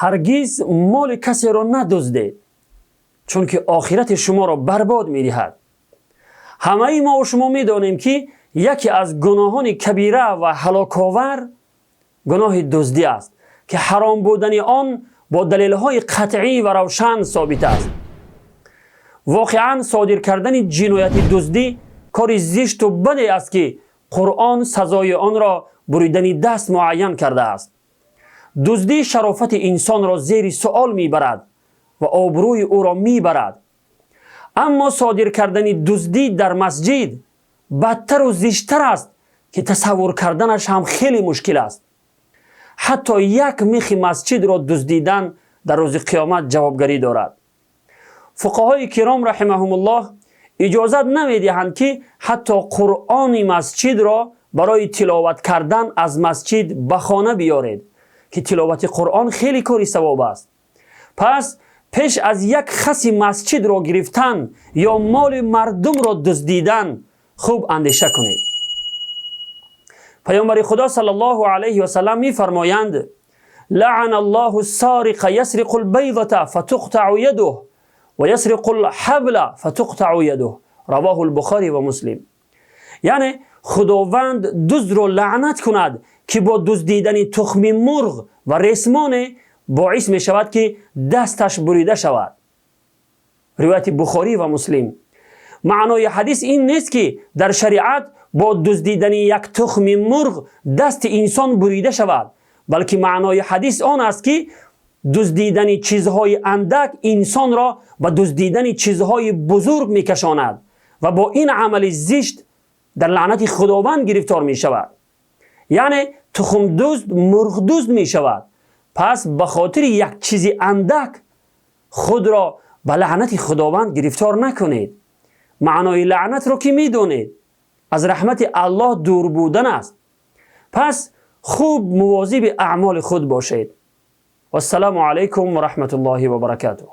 Ҳаргиз моли касеро надуздед, чунки охирати шуморо барбод медиҳад. Ҳамаи мо шумо медонем, ки яке аз гуноҳони кабира ва ҳалоковар гуноҳи дуздӣ аст, ки ҳаром будани он бо далелҳои қатъӣ ва равшан собит аст. Воқеан, содир кардани ҷинояти дуздӣ кори зишту баде аст, ки Қуръон сазои онро буридани даст муайян кардааст. Дуздӣ шарофати инсонро зери суол мебарад ва обрӯи ӯро мебарад. Аммо содир кардани дуздӣ дар масҷид бадтару зиштар аст, ки тасаввур карданаш ҳам хеле мушкил аст. Ҳатто як михи масҷидро дуздидан дар рӯзи қиёмат ҷавобгарӣ дорад. Фуқаҳои киром раҳимаҳумуллоҳ иҷозат намедиҳанд, ки ҳатто Қуръони масҷидро барои тиловат кардан аз масҷид ба хона биёред, ки тиловати Қуръон хеле кори савоб аст. Пас пеш аз як хаси масҷидро гирифтан ё моли мардумро дуздидан хуб андеша кунед. Паёмбари Худо саллаллоҳу алайҳи васаллам мефармоянд: «لعن الله السارق يسرق البيضة فتقطع يده ويسرق الحبل فتقطع يده. رواه البخاري ومسلم». Яъне Худованд дуздро лаънат кунад, ки бо дуздидани тухми мурғ ва ресмоне боис мешавад, ки дасташ бурида шавад. Ривояти Бухорӣ ва Муслим. Маънои ҳадис ин нест, ки дар шариат бо дуздидани як тухми мурғ дасти инсон бурида шавад, балки маънои ҳадис он аст, ки дуздидани чизҳои андак инсонро ба дуздидани чизҳои бузург мекашонад ва бо ин амали зишт дар лаънати Худованд гирифтор мешавад. Яъне тухмдузд мурғдузд мешавад. Пас ба хотири як чизи андак худро ба лаънати Худованд гирифтор накунед. Маънои лаънатро ки медонед, аз раҳмати Аллоҳ дур будан аст. Пас хуб мувозиби аъмоли худ бошед. Вассалому алайкум ва раҳматуллоҳи ва баракатуҳ.